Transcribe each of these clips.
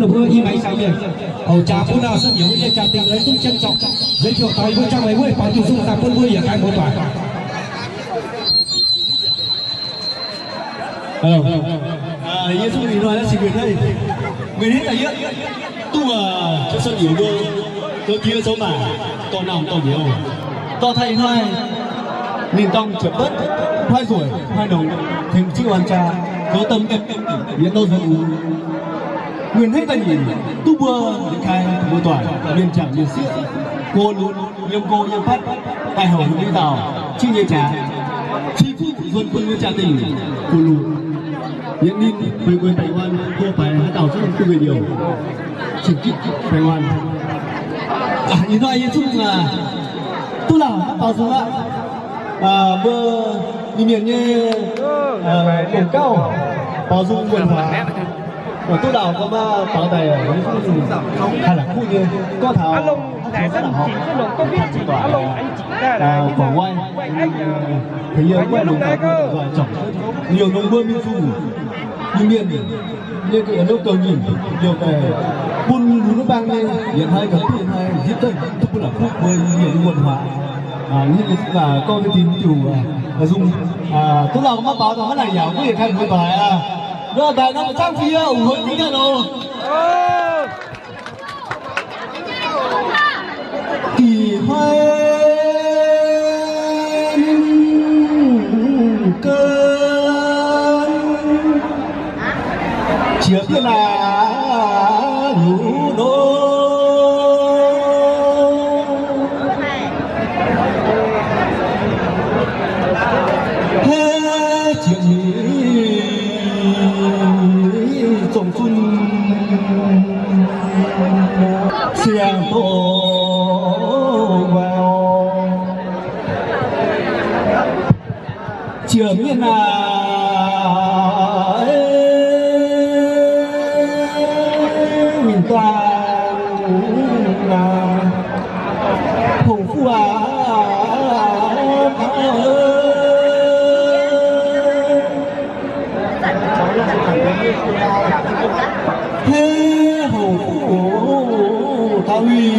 Mbuo i maiv saeng mienh, houc jaax bun naaiv sou nyiemc wuov nyei jaa-dingh lai zungv jienv zorqv, giới thiệu taux yie mbuo Jang Meix Wuov, baaux diuh nzung daaih bun mbuo yaac gaengh muoz-doic. Yie zungv ih hnoi naaiv cin nquen naaiv, nquen hniev daaih yie duqv sou nyiemc mbuo zoux diex zoux maac, dorh naamh dorh nyouz, dorh taaih ih hnoi ninh dorng ziepc betv, hnoi nzueic hnoi nongx, tengx zingv wan jaa, zoux domh mienh yietc nouh nzuonx. Nquen hniev daaih nyiemc duqv mbuo yietc kaaix muoz-doic mienh jangc mienh sieqv, go lunx yiem go yiem fatv, daaih houc ninh dauh cingv nyei jaax, cing fuqv nzuonx bun mbuo jaa-dingh gu lu. Yietc ninh bueix bueix baengh orn, go baengh haaix dauh zungv duqv mbuo liouh, cing gitv baengh orn. Ih hnoi yie zungv duqv lauh maiv baaux nzung aqv. Mbuo Iu-Mienh nyei gong gauv baaux nzung muonh waac, duqv lauh gorngv maiv baaux daaih, haih la'kuqv nyei. Gorngv taux guangc wai, yie guanh longx daaih nzoih zorngc liouh longx mbuo mingh zuqc Iu-Mienh nyei gouv nyinh liouh daaih bun lunx mv bang nyei yietc hnoi ga'kuqv hnoi nzipv duqv, duqv bun la'kuqv mbuo Iu-Mienh nyei muonh waac. Gorngv dinh diuh nzung duqv lauh maiv baaux daaih maiv nangc yaauc, mbuo yietc kaaix muoz-doic aqv. Nor daaih nor, mbuo zangv fiev ủng hộ nyei nor. Dih hnoi ninh ganh jiex mienh aac, hnyouv nor hei jiex nyei zongh zunv siang doqc guaix. Jiex mienh aac, mingh daaih hongh fuqv aac, hei hongx fuqv oc, taux winh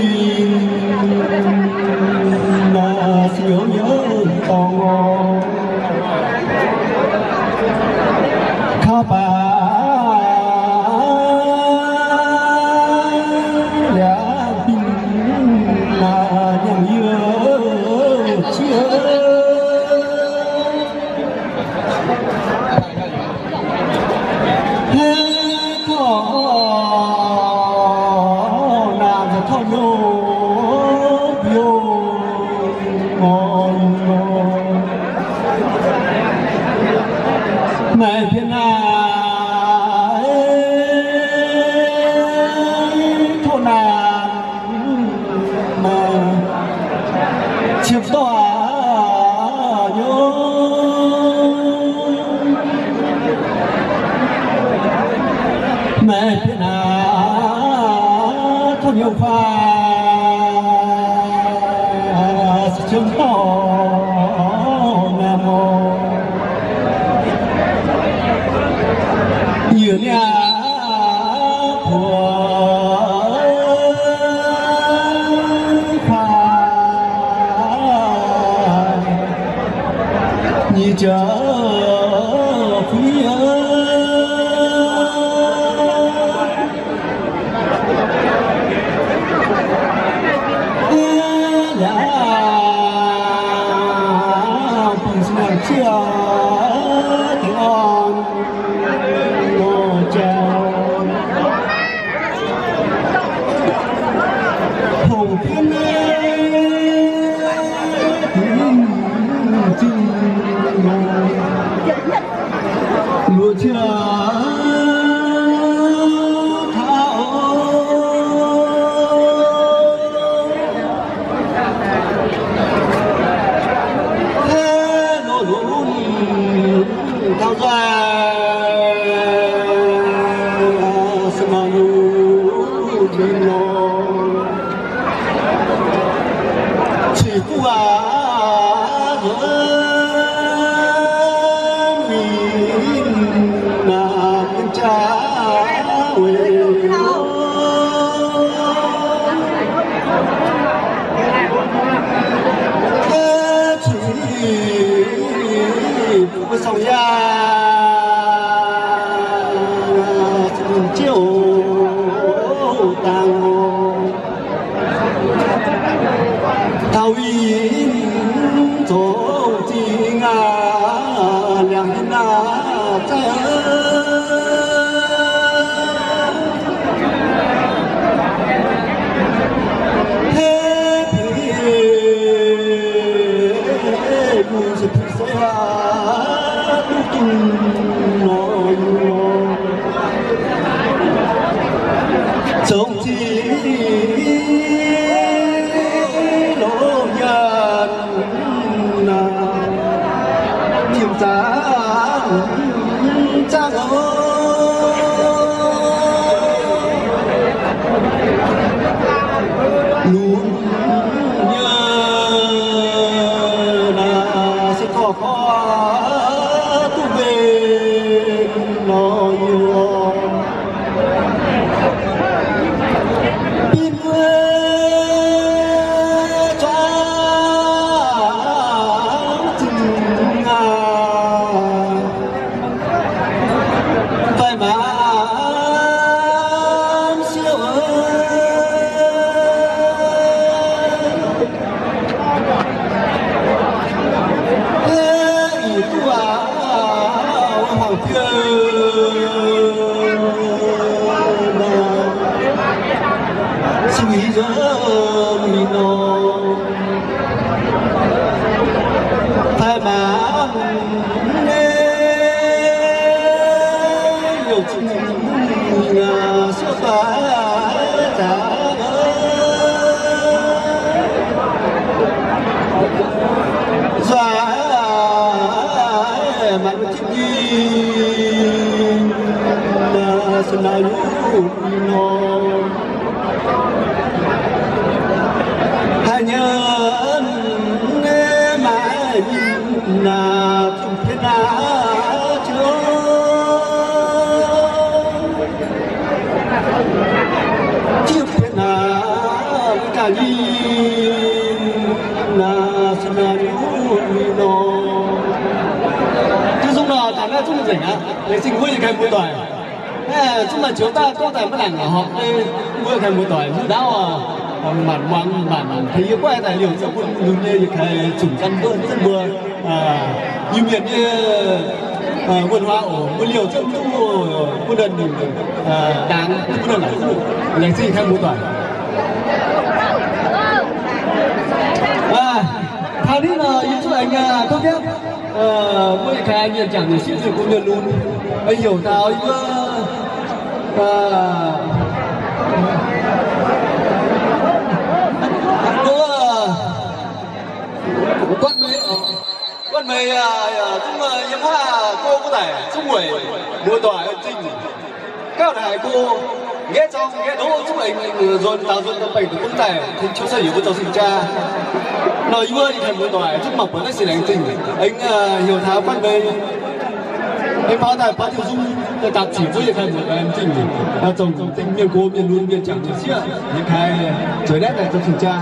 naaic siouc yiem dorngx oc. Kaux baac liangx binh naaic nyaanh yie qiex. Hei korv naaic nza'torngv nyouv biouv ngorc. Maaih pien naaic tov naanc maaih qiemx dorh nyouv. Maaih pien naaic tov nyouv kuaaiv qiemx dorh naanc oc. Yietc niaa buoz kuaaiv nyic ziepc feix. Liangx bun sing naaic zieqv deix orn nor jauv. Hongh jienv naaiv zinh nor. Luoqc qiex taux, hei luoqc lunx taux nzaaih, se maaih luoqc lunx nor. Cix duqv waac mingh naaic jaa weic Zinh longx nyanc, tim zaangc zaangc oc. Lunx nyei naaic se korv gorx duqv mbenc nor yie lorqc. Bin zuangx zinh aac, fai maanc siouv ih duqv aac, hmuangx-diuh siouc ih nzunc mingh nor, fai maanc nyei youc zinh siouv daaih zaqc nzueic maanc mbuo jipv nyei, se naaiv yuqv nor. Haaix nyungc nyei maaih nyungc naaic zungv pien naaiv jauv, zungv pien naaiv wuov jaax nyei naaic se naaiv nyungc nor. Jiu nzung nor, taux naaiv zungv nzengc aqv. Laengz zingh mbuo yietc kaaix muoz-doic. Aeqv, zungv maaih zioux daaih gorngv daaih maiv laangc horpc nyei, mbuo yietc kaaix muoz-doic mv ndaauv, maanc muangx maanc tengx yie guaiv daaih liouh zungv bun lunx nyei yietc kaaix zunc gan mbuo, zunv mbuo Iu-Mienh nyei văn hóa oc, mbuo liouh zungv duqv bun ninh ndaangc, bun ninh laengz zingh yietc kaaix muoz-doic. Taux naaiv nor yie zuqv aengx tov biauv mbuo yietc kaaix mienh jangc nyei sipv zuqc bun mienh lunx, heuc taux yie mbuo guanh meix, guanh meix zungv yiem haav go guv daic zungv weic muoz-doic zingh gauh haiz go, nqaeqv zorng nqaeqv ndoqv zungv aengx nzuonx daaux nzuonx baengc deic-bung daaih tengx qiu sai yiec mbuo zoux cing-jaa. Nor yie mbuo yietc kaaix muoz-doic zungv mangc buatc naaiv sic laengz zingh, aengx heuc taux guanh meix, aengx faaux daaih faaux jiu nzung daaih dapc zic mbuo yietc kaaix muoz-doic laengz zingh, zoux zingh mienh gox mienh lunx mienh jangc mienh sieqv yietc kaaix zueiz naaiv daaih zoux cing-jaa.